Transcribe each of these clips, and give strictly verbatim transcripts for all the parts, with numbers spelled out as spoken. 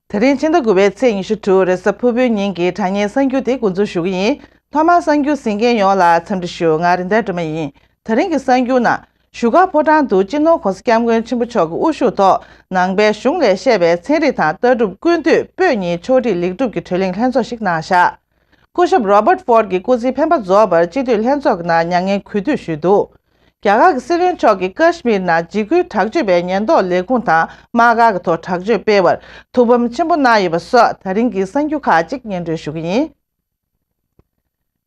ད་རིང་ཕྱི་ཟླ་དགུ་པའི་ཚེས་ཉི་ཤུ་དྲུག་རེས་གཟའ་ཕུར་བུའི་ཉིན་གྱི་དྲ་བརྙན་གསར་འགྱུར་དེ་འགོ་འཛུགས་ཞུ་གི་ཡིན། ཐོག་མར་གསར་འགྱུར་གཟིགས་མཁན་ཡོངས་ལ་འཚམས་འདྲི་ཞུ། ང་རིན་ལྡན་སྒྲོལ་མ་ཡིན། ད་རིང་གི་གསར་འགྱུར་ནང་། བཞུགས་སྒར་ཕོ་བྲང་དུ་སྤྱི་ནོར་༧གོང་ས་༧སྐྱབས་མགོན་ཆེན་པོ་མཆོག་གི་དབུ་བཞུགས་ཐོག་ནང་པའི་གཞུང་ལས་བཤད་པའི་ཚན་རིག་དང་ལྟ་གྲུབ་ཀུན་བཏུས་པོད་གཉིས་ཕྱོགས་སྒྲིག་ལེགས་གྲུབ་ཀྱི་གྲོས་གླེང་ལྷན་ཚོགས་ཤིག་གནང་བཞག་སྐུ་ཞབས་Robert Ford གྱིས་སྐུ་ཚེའི་འཕེན་པ་རྫོགས་པར་སྤྱི་འཐུས་ལྷན་ཚོགས་ཀྱི་ནང་མྱ་ངན་གུས་འདུད་ཞུས་འདུག་རྒྱ་གར་གྱི་སྲིད་བློན་མཆོག་གིས་ཀ་ཤི་མིར་ནང་འཇིགས་སྐུལ་དྲག་སྤྱོད་པའི་ཉེན་རྟོག་ལས་ཁུངས་དང་དམག་སྒར་གྱི་ཐོག་དྲག་སྤྱོད་སྤེལ་བར་ཐུགས་ཕམ་ཆེན་པོ་གནང་ཡོད་པ་སོགས་ད་རིང་གི་གསར་འགྱུར་ཁག་ཅིག་སྙན་སྒྲོན་ཞུ་གི་ཡིན།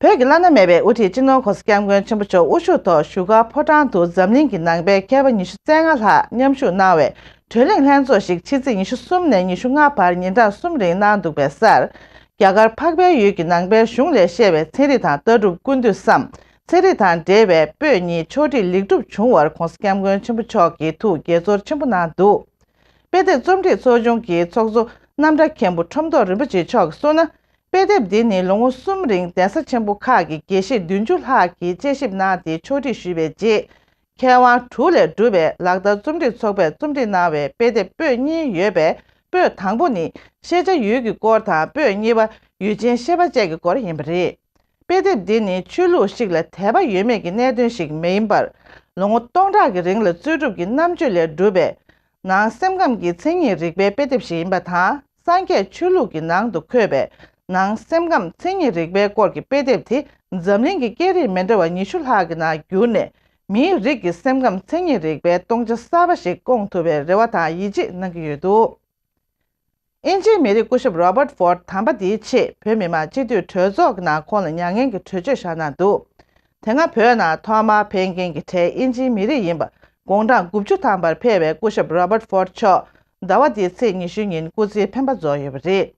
བོད་ཀྱི་བླ་ན་མེད་པའི་དབུ་ཁྲིད་སྤྱི་ནོར་༧གོང་ས་༧སྐྱབས་མགོན་ཆེན་པོ་མཆོག་དབུ་བཞུགས་ཐོག་བཞུགས་སྒར་ཕོ་བྲང་དུ་འཛམ་གླིང་གི་ནང་པའི་མཁས་པ་ཉི་ཤུ་རྩ་ལྔ་ལྷག་མཉམ་ཞུགས་གནང་བའི་གྲོས་གླེང་ལྷན་ཚོགས་ཤིག་ཕྱི་ཚེས་ཉི་ཤུ་གསུམ་ནས་ཉི་ཤུ་ལྔ་བར་ཉིན་གྲངས་གསུམ་རིང་གནང་འདུག་པའི་སར། རྒྱ་གར་འཕགས་པའི་ཡུལ་གྱི་ནང་པའི་གཞུང་ལས་བཤད་པའི་ཚན་རིག་དང་ལྟ་གྲུབ་ཀུན་བཏུས་སམ། ཚན་རིག་དང་འབྲེལ་བའི་པོད་གཉིས་ཕྱོགས་སྒྲིག་ལེགས་གྲུབ་བྱུང་བར་༧གོང་ས་༧སྐྱབས་མགོན་ཆེན་པོ་མཆོག་གིས་ཐུགས་དགྱེས་ཚོར་ཆེན་པོ་གནང་འདུག་དཔེ་དེབ་རྩོམ་སྒྲིག་ཚོགས་ཆུང་གི་ཚོགས་གཙོ་རྣམ་གྲྭ་མཁན་པོ་ཁྲོམ་ཐོག་རིན་པོ་ཆེ་མཆོག་གིས་གསུངས་ན། དཔེ་དེབ་འདི་ནི་ལོ་ངོ་གསུམ་རིང་གདན་ས་ཆེན་པོ་ཁག་གི་དགེ་བཤེས་བདུན་ཅུ་ལྷག་གིས་དཔྱད་ཞིབ་གནང་སྟེ་ཕྱོགས་སྒྲིག་ཞུས་པའི་རྗེས། མཁས་དབང་དྲུག་ལས་གྲུབ་པའི་ལག་བསྟར་རྩོམ་སྒྲིག་ཚོགས་པས་རྩོམ་སྒྲིག་གནང་བའི་དཔེ་དེབ་པོད་གཉིས་ཡོད་པའི་པོད་དང་པོ་ནི་ཤེས་བྱ་ཡུལ་གྱི་སྐོར་དང་པོད་གཉིས་པ་ཡུལ་ཅན་ཤེས་པ་བཅས་ཀྱི་སྐོར་ཡིན་པ་རེད། དཔེ་དེབ་འདི་ནི་ཆོས་ལུགས་ཤིག་ལ་དད་པ་ཡོད་མེད་ཀྱི་གནད་དོན་ཞིག་མ་ཡིན་པར། ལོ་ངོ་སྟོང་ཕྲག་གི་རིང་ལ་རྩོད་སྒྲུབ་ཀྱི་རྣམ་དཔྱོད་ལས་གྲུབ་པའི་ནང་སེམས་ཁམས་ཀྱི་མཚན་ཉིད་རིག་པའི་དཔེ་དེབ་ཞིག་ཡིན་པ་དང་། སངས་རྒྱས་ཆོས་ལུགས་ཀྱི་ནང་དུ་འཁོད་པའི་ནང་སེམས་ཁམས་མཚན་ཉིད་རིག་པའི་སྐོར་གྱི་དཔེ་དེབ་དེ་འཛམ་གླིང་གི་སྐད་རིགས་མི་འདྲ་བ་ཉི་ཤུ་ལྷག་གི་ནང་བསྒྱུར་ནས། མིའི་རིགས་ཀྱི་སེམས་ཁམས་མཚན་ཉིད་རིག་པའི་སྟོང་ཆ་གསར་པ་ཞིག་སྐོང་ཐུབ་པའི་རེ་བ་དང་ཡིད་ཆེས་གནང་གི་ཡོད་འདུག་དབྱིན་ཇིའི་མི་རིགས་སྐུ་ཞབས་Robert Ford དམ་པ་འདིའི་ཆེད་བོད་མི་མང་སྤྱི་འཐུས་གྲོས་ཚོགས་ཀྱི་ནང་ཁོང་ལ་མྱ་ངན་གྱི་གྲོས་ཆོད་བཞག་གནང་འདུག་དེ་སྔ་བོད་ནང་ཐོག་མར་ཕེབས་མཁན་གྱི་གྲས་དབྱིན་ཇིའི་མི་རིགས་ཡིན་པ་དགུང་གྲངས་དགུ་བཅུ་ཐམ་པར་ཕེབས་པའི་སྐུ་ཞབས་Robert Ford མཆོག་ཟླ་བ་འདིའི་ཚེས་ཉི་ཤུ་ཉིན་སྐུ་ཚེའི་འཕེན་པ་རྫོགས་ཡོད་པ་རེད།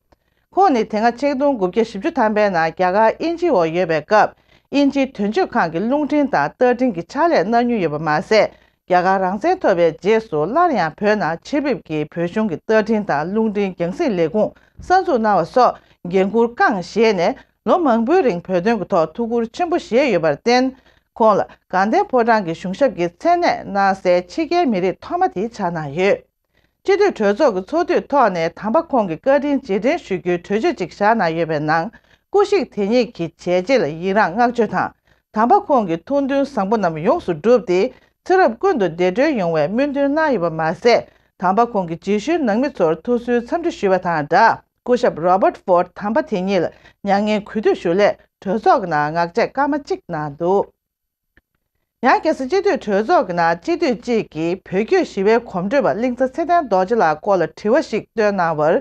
ཁོང་ནི་དེ་སྔ་ཆིག་སྟོང་དགུ་བརྒྱ་བཞི་བཅུ་ཐམ་པའི་ནང་རྒྱ་གར་དབྱིན་ཇིའི་འོག་ཡོད་པའི་སྐབས། དབྱིན་ཇིའི་དོན་གཅོད་ཁང་གི་རླུང་འཕྲིན་དང་རྟ་འཕྲིན་གྱི་ཕྱག་ལས་གནང་མྱོང་ཡོད་པ་མ་ཟད། རྒྱ་གར་རང་བཙན་ཐོབ་པའི་རྗེས་སུ་སླར་ཡང་བོད་ནང་ཕྱིར་ཕེབས་ཀྱིས་བོད་གཞུང་གི་རྟ་འཕྲིན་དང་རླུང་འཕྲིན་རྒྱང་སྲིང་ལས་ཁུངས་གསར་འཛུགས་གནང་བ་སོགས་འགན་འཁུར་བསྐྱངས་བཞེས་ནས། ལོ་མང་པོའི་རིང་བོད་དོན་གྱི་ཐོག་ཐུགས་ཁུར་ཆེན་པོ་བཞེས་ཡོད་པར་བརྟེན། ཁོང་ལ་དགའ་ལྡན་ཕོ་བྲང་གི་གཞུང་ཞབས་ཀྱི་མཚན་གནས་གནང་སའི་ཕྱི་རྒྱལ་མི་རིགས་ཐོག་མ་དེ་ཆགས་གནང་ཡོད། སྤྱི་འཐུས་གྲོས་ཚོགས་ཀྱི་ཚོགས་དུས་ཐོག་ནས་དམ་པ་ཁོང་གི་བཀའ་དྲིན་རྗེས་དྲན་ཞུ་རྒྱུའི་གྲོས་ཆོད་ཅིག་བཞག་གནང་ཡོད་པའི་ནང་། སྐུ་གཤེགས་དེ་ཉིད་ཀྱི་བྱས་རྗེས་ལ་ཡི་རངས་བསྔགས་བརྗོད་དང་། དམ་པ་ཁོང་གི་ཐུགས་འདུན་བཟང་པོ་རྣམས་ཡོངས་སུ་འགྲུབ་སྟེ། ཚེ་རབས་ཀུན་ཏུ་བདེ་གྲོལ་ཡོང་བའི་སྨོན་འདུན་གནང་ཡོད་པ་མ་ཟད། དམ་པ་ཁོང་གི་རྗེས་ཤུལ་ནང་མི་ཚོར་ཐུགས་གསོའི་འཚམས་འདྲི་ཞུས་པ་དང་སྦྲགས། སྐུ་ཞབས་Robert Ford དམ་པ་དེ་ཉིད་ལ་མྱ་ངན་གུས་འདུད་ཞུ་སླད་གྲོས་ཚོགས་ཀྱི་ནང་ངག་བཅད་སྐར་མ་གཅིག་གནང་འདུག་ཡང་རྒྱལ་ས་སྤྱི་འཐུས་གྲོས་ཚོགས་ཀྱི་ནང་སྤྱི་འཐུས་གཅིག་གིས་བོད་སྐྱོད་ཞི་བའི་གོམ་བགྲོད་པ་གླིང་ཚ་ཚེ་བརྟན་རྡོ་རྗེ་ལགས་སྐོར་ལ་དྲི་བ་ཞིག་བཏོན་གནང་བར།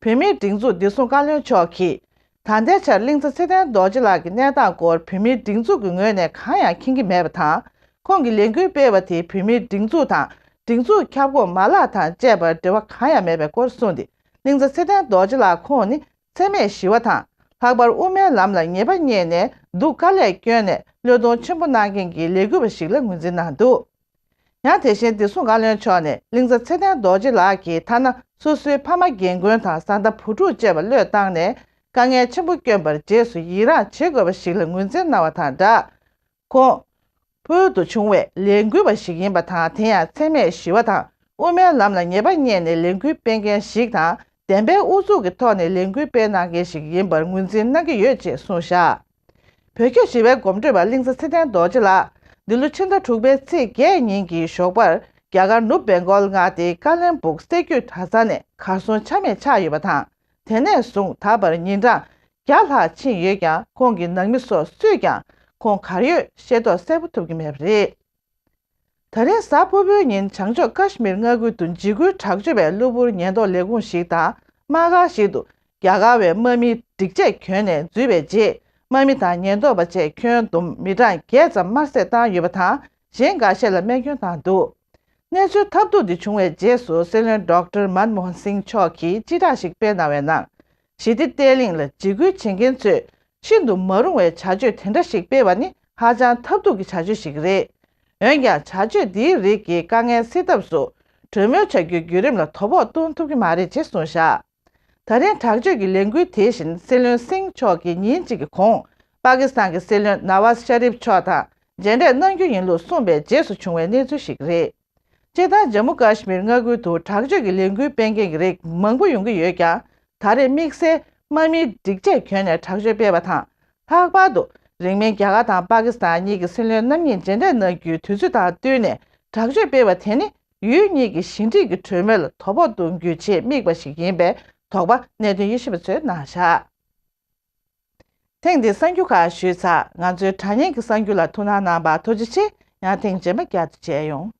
བོད་མིའི་སྒྲིག་འཛུགས་བདེ་སྲུང་བཀའ་བློན་མཆོག་གིས། ད་ལྟའི་ཆར་གླིང་ཚ་ཚེ་བརྟན་རྡོ་རྗེ་ལགས་ཀྱི་གནས་སྟངས་སྐོར་བོད་མིའི་སྒྲིག་འཛུགས་ཀྱི་ངོས་ནས་གང་ཡང་མཁྱེན་གྱི་མེད་པ་དང་། ཁོང་གི་ལས་འགུལ་སྤེལ་བ་དེ་བོད་མིའི་སྒྲིག་འཛུགས་དང་། སྒྲིག་འཛུགས་ཁྱབ་ཁོངས་མ་ལག་དང་བཅས་པར་འབྲེལ་བ་གང་ཡང་མེད་པའི་སྐོར་གསུངས་ཏེ། གླིང་ཚ་ཚེ་བརྟན་རྡོ་རྗེ་ལགས་ཁོང་ནི། འཚེ་མེད་ཞི་བ་དང་། ལྷག་པར་དབུ་མའི་ལམ་ལ་ཉེས་པ་བསྙད་ནས་སྡུག་དཀའ་ལས་བསྐྱོན་ནས་བློས་གཏོང་ཆེན་པོ་གནང་མཁན་གྱི་ལས་འགུལ་བ་ཞིག་ལ་ངོས་འཛིན་གནང་འདུག་ཡང་དེ་བཞིན་བདེ་སྲུང་བཀའ་བློན་མཆོག་ནས་གླིང་ཚ་ཚེ་བརྟན་རྡོ་རྗེ་ལགས་ཀྱིས་ཐ་ན་སོ་སོའི་ཕ་མ་རྒན་རྒོན་དང་བཟའ་ཟླ་བུ་ཕྲུག་བཅས་པ་བློས་བཏང་ནས་དཀའ་ངལ་ཆེན་པོ་བསྐྱོན་པར་རྗེས་སུ་ཡི་རངས་བྱེད་དགོས་པ་ཞིག་ལ་ངོས་འཛིན་གནང་བ་དང་སྦྲགས། ཁོང་། ཕུལ་དུ་བྱུང་བའི་ལས་འགུལ་བ་ཞིག་ཡིན་པ་དང་། དེ་ཡང་འཚེ་མེད་ཞི་བ་དང་དབུ་མའི་ལམ་ལ་ཉེས་པ་བསྙད་ནས་ལས་འགུལ་སྤེལ་མཁན་ཞིག་དང་། བདེན་པའི་ཨུ་ཚུགས་ཀྱི་ཐོག་ནས་ལས་འགུལ་སྤེལ་གནང་མཁན་ཞིག་ཡིན་པར་ངོས་འཛིན་གནང་གི་ཡོད་ཅེས་གསུངས་བཞག་བོད་སྐྱོད་ཞི་བའི་གོམ་བགྲོད་པ་གླིང་ཚ་ཚེ་བརྟན་རྡོ་རྗེ་ལགས། འདི་ལོ་ཕྱི་ཟླ་དྲུག་པའི་ཚེས་བརྒྱད་ཉིན་གྱི་ཞོགས་པར་རྒྱ་གར་ནུབ་བེང་གོལ་མངའ་སྡེའི་ཀ་ལན་སྦུག་སྲད་རྒྱུད་གྲྭ་ཚང་ནས་གར་སོང་ཆ་མེད་ཆགས་ཡོད་པ་དང་། དེ་ནས་བཟུང་ད་བར་ཉིན་གྲངས་བརྒྱ་ལྷག་ཕྱིན་ཡོད་ཀྱང་། ཁོང་གི་ནང་མི་སོགས་སུས་ཀྱང་ཁོང་གར་ཡོད་ཤེས་རྟོགས་གསལ་པོ་ཐུབ་ཀྱི་མེད་པ་རེད། ད་རེས་གཟའ་ཕུར་བུའི་ཉིན་བྱང་ཕྱོགས་ཀ་ཤི་མིར་མངའ་ཁུལ་དུ་འཇིགས་སྐུལ་དྲག་སྤྱོད་པའི་གློ་བུར་ཉེན་རྟོག་ལས་ཁུངས་ཤིག་དང་དམག་སྒར་ཞིག་ཏུ་རྒྱ་གར་བའི་དམག་མིའི་སྒྲིག་ཆས་གྱོན་ནས་འཛུལ་བའི་རྗེས། དམག་མི་དང་ཉེན་རྟོག་པ་བཅས་ཁྱོན་བསྡོམས་མི་གྲངས་བརྒྱད་ཙམ་དམར་བསད་བཏང་ཡོད་པ་དང་། གཞན་འགའ་ཤས་ལ་རྨས་སྐྱོན་བཏང་འདུག་གནས་ཚུལ་ཐབས་སྡུག་འདི་བྱུང་བའི་རྗེས་སུ་སྲིད་བློན་ཌོག་ཊར་མན་མོ་ཧན་སིང་མཆོག་གིས་སྤྱི་བསྒྲགས་ཤིག་སྤེལ་གནང་བའི་ནང་། ཞི་བདེ་བརྟན་ལྷིང་ལ་འཇིགས་སྐུལ་བྱེད་མཁན་ཚོས་ཤིན་ཏུ་མ་རུང་བའི་བྱ་སྤྱོད་དེ་འདྲ་ཞིག་སྤེལ་བ་ནི་ཧ་ཅང་ཐབས་སྡུག་གི་བྱ་སྤྱོད་ཞིག་རེད། འོན་ཀྱང་བྱ་སྤྱོད་འདིའི་རིགས་ཀྱིས་དཀའ་ངལ་སེལ་ཐབས་སུ་གྲོས་མོལ་བྱ་རྒྱུའི་བརྒྱུད་རིམ་ལ་དོ་ཕོག་གཏོང་ཐུབ་ཀྱི་མ་རེད་ཅེས་གསུངས་བཞག་ད་རིང་དྲག་སྤྱོད་ཀྱི་ལས་འགུལ་དེ་བཞིན་སྲིད་བློན་སིང་མཆོག་གིས་ཉིན་གཅིག་གི་གོང་པ་ཀི་སི་ཐན་གྱི་སྲིད་བློན་ནཱ་ཝཱཟ་ཤ་རིབ་མཆོག་དང་མཇལ་འཕྲད་གནང་རྒྱུ་ཡིན་ལུགས་གསུངས་པའི་རྗེས་སུ་བྱུང་བའི་གནས་ཚུལ་ཞིག་རེད། སྤྱིར་བཏང་ཇམ་མུ་ཀ་ཤི་མིར་མངའ་ཁུལ་དུ་དྲག་སྤྱོད་ཀྱི་ལས་འགུལ་སྤེལ་མཁན་གྱི་རིགས་མང་པོ་ཡོང་གི་ཡོད་ཀྱང་། ད་རེས་དམིགས་བསལ་དམག་མིའི་སྒྲིག་ཆས་གྱོན་ནས་དྲག་སྤྱོད་སྤེལ་བ་དང་། ལྷག་པར་དུ་རིང་མིན་རྒྱ་གར་དང་པ་ཀི་སི་ཐན་གཉིས་ཀྱི་སྲིད་བློན་རྣམ་གཉིས་མཇལ་འཕྲད་གནང་རྒྱུའི་དུས་ཚོད་དང་བསྟུན་ནས་དྲག་སྤྱོད་སྤེལ་བ་དེ་ནི། ཡུལ་གཉིས་ཀྱི་ཞི་འགྲིག་གི་གྲོས་མོལ་ལ་དོ་ཕོག་གཏོང་རྒྱུའི་ཆེད་དམིགས་པ་ཞིག་ཡིན་པའི་དོགས་པ་གནད་དོན་དབྱེ་ཞིབ་པ་ཚོས་གནང་བཞག་ཐེངས་འདིའི་གསར་འགྱུར་ཁག་ཞུས་ཚར། ང་ཚོའི་དྲ་བརྙན་གྱི་གསར་འགྱུར་ལ་ཐུགས་སྣང་གནང་བར་ཐུགས་རྗེ་ཆེ། ཡང་ཐེངས་རྗེས་མ་བསྐྱར་དུ་མཇལ་ཡོང་།